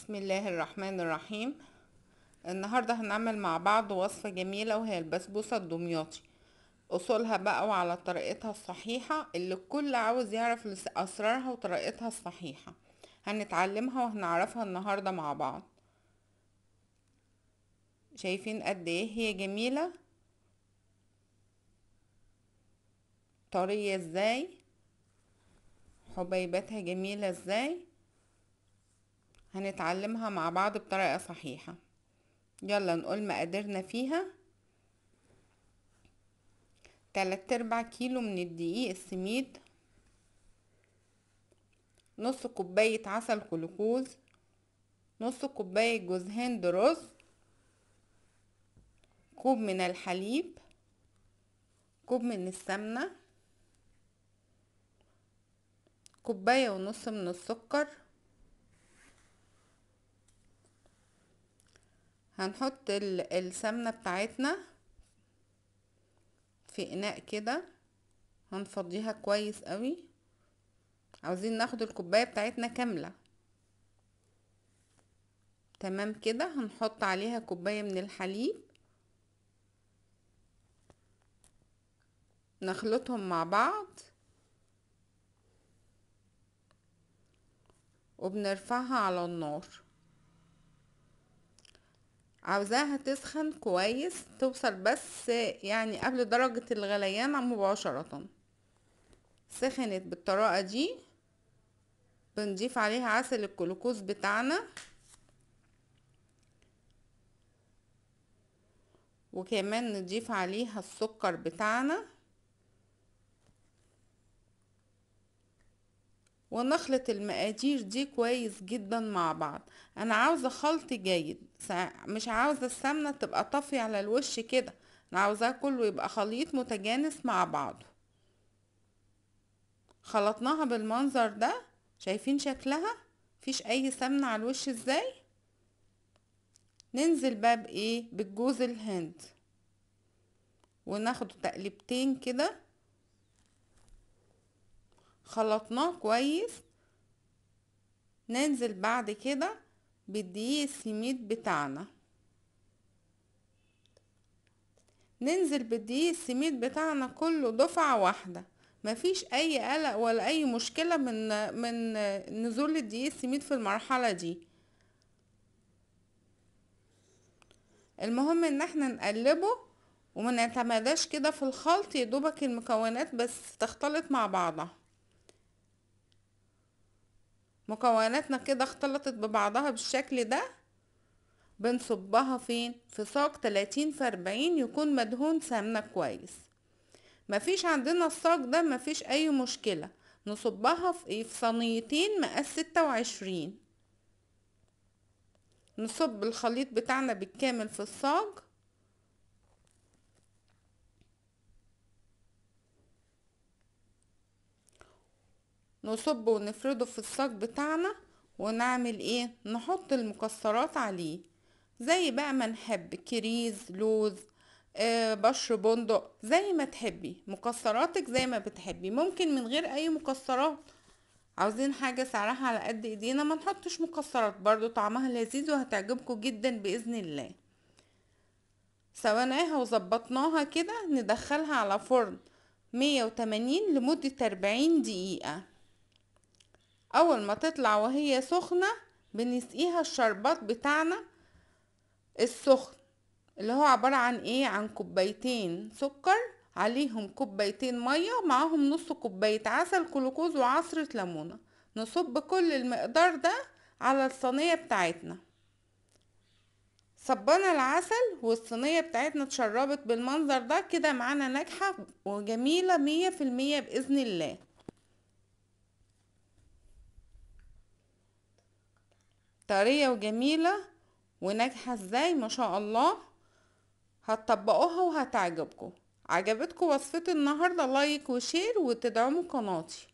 بسم الله الرحمن الرحيم. النهاردة هنعمل مع بعض وصفة جميلة وهي البسبوسة الدمياطي، أصولها بقى وعلى طريقتها الصحيحة اللي الكل عاوز يعرف أسرارها وطريقتها الصحيحة. هنتعلمها وهنعرفها النهاردة مع بعض. شايفين قد ايه هي جميلة، طرية ازاي، حبيباتها جميلة ازاي. هنتعلمها مع بعض بطريقة صحيحة. يلا نقول مقاديرنا فيها. 3/4 كيلو من الدقيق السميد، نص كوباية عسل كلوكوز، نص كوباية جوز هند رز، كوب من الحليب، كوب من السمنة، كوباية ونص من السكر. هنحط السمنة بتاعتنا في اناء كده، هنفضيها كويس قوي. عاوزين ناخد الكوباية بتاعتنا كاملة، تمام كده. هنحط عليها كوباية من الحليب، نخلطهم مع بعض، وبنرفعها على النار. عاوزاها تسخن كويس، توصل بس يعني قبل درجة الغليان مباشرة. سخنت بالطريقة دي، بنضيف عليها عسل الكلوكوز بتاعنا، وكمان نضيف عليها السكر بتاعنا، ونخلط المقادير دي كويس جدا مع بعض. انا عاوزه خلط جيد، مش عاوزه السمنه تبقى طافيه على الوش كده، انا عاوزاه كله يبقى خليط متجانس مع بعضه. خلطناها بالمنظر ده، شايفين شكلها؟ مفيش اي سمنه على الوش ازاي. ننزل بقى بايه؟ بالجوز الهند، وناخده تقلبتين كده. خلطناه كويس. ننزل بعد كده بالدقيق السميد بتاعنا، ننزل بالدقيق السميد بتاعنا كله دفعة واحدة، مفيش اي قلق ولا اي مشكلة من نزول الدقيق السميد في المرحلة دي. المهم ان احنا نقلبه وما نتماداش كده في الخلط، يدوبك المكونات بس تختلط مع بعضها. مكوناتنا كده اختلطت ببعضها بالشكل ده. بنصبها فين؟ في صاج 30 في 40 يكون مدهون سمنة كويس. مفيش عندنا الصاج ده مفيش اي مشكلة، نصبها في ايه؟ في صينيتين مقاس 26. نصب الخليط بتاعنا بالكامل في الصاج. نصب ونفرده في الصاج بتاعنا، ونعمل ايه؟ نحط المكسرات عليه زي بقى ما نحب، كريز، لوز، بشر بندق، زي ما تحبي مكسراتك زي ما بتحبي. ممكن من غير اي مكسرات، عاوزين حاجة سعرها على قد ايدينا ما نحطش مكسرات، برضو طعمها لذيذ وهتعجبكم جدا بإذن الله. سويناها وظبطناها كده، ندخلها على فرن 180 لمدة 40 دقيقة. اول ما تطلع وهي سخنة بنسقيها الشربات بتاعنا السخن، اللي هو عبارة عن ايه؟ عن كوبايتين سكر عليهم كوبايتين مية، معاهم نص كوباية عسل كلوكوز وعصرة ليمونة. نصب كل المقدار ده على الصينية بتاعتنا. صبنا العسل والصينية بتاعتنا اتشربت بالمنظر ده كده، معانا ناجحة وجميلة 100% بإذن الله. طرية وجميلة وناجحة ازاي ما شاء الله. هتطبقوها وهتعجبكم. عجبتكم وصفتي النهاردة like و share وتدعموا قناتي.